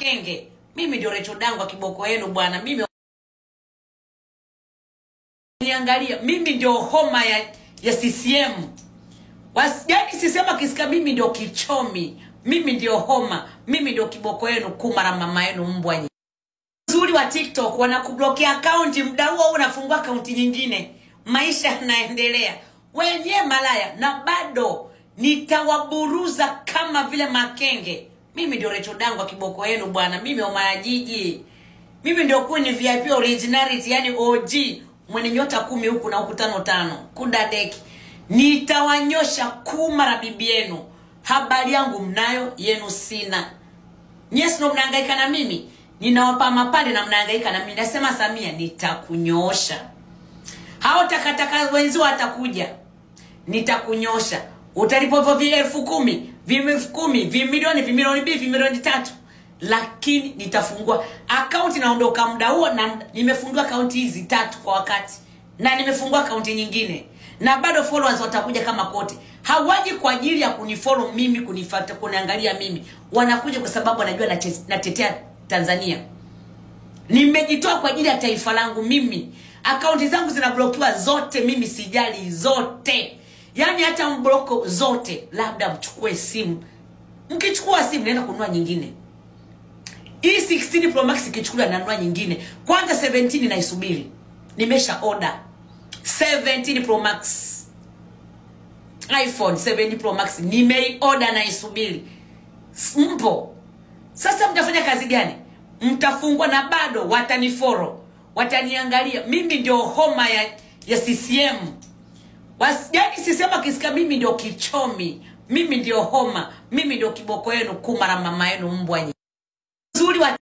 Makenge. Mimi ndio Recho Dangwa kiboko yenu bwana. Mimi niangalia, mimi ndio homa ya CCM. Wasijani sisema kisika, mimi ndio kichomi, mimi ndio homa, mimi ndio kiboko yenu kumara mama yenu mbwa nyinyi. Uzuri wa TikTok wanakublokia account muda huo unafungua account nyingine. Maisha yanaendelea. Wenye malaya na bado nitawaburuza kama vile makenge. Mimi ndio Recho Dangwa kiboko yenu bwana. Mimi homa ya jiji. Mimi ndio queen VIP originality, yani OG mwenye nyota 10 huku na huku 5-5. Kudadeki. Nitawanyosha kumara bibi yenu. Habari yangu mnayo, yenu sina. Nyesi ndo mnahangaika na mimi. Ninawapa mapale na mnahangaika na mimi. Nasema Samia nitakunyoosha. Hao takataka wenzio watakuja. Nitakunyosha. Utalipo vi 10,000, vi 10,000, vi milioni, vi milioni 2, vi milioni 3. Lakini nitafungua akaunti, naondoka muda huo, na nimefungua akaunti hizi 3 kwa wakati. Na nimefungua akaunti nyingine. Na bado followers watakuja kama kote. Hawaji kwa ajili ya kunifollow mimi, kunifuata, kuniangalia mimi. Wanakuja kwa sababu wanajua natetea Tanzania. Nimejitoa kwa ajili ya taifa langu mimi. Akaunti zangu zinablokiwa zote, mimi sijali zote. Yaani hata mbloko zote, labda mchukue simu. Mkichukua simu naenda kununua nyingine. Hii 16 Pro Max ikichukuliwa nanunua nyingine. Kwanza 17 naisubiri. Nimesha order 17 Pro Max. iPhone 17 Pro Max nimeiorder naisubiri. Mpo. Sasa mtafanya kazi gani? Mtafungwa na bado watanifollow, wataniangalia. Mimi ndio homa ya CCM. Wasijani sisema kisika, mimi ndio kichomi, mimi ndio homa, mimi ndio kiboko yenu kumara mama yenu mbwa nyinyi. Uzuri wa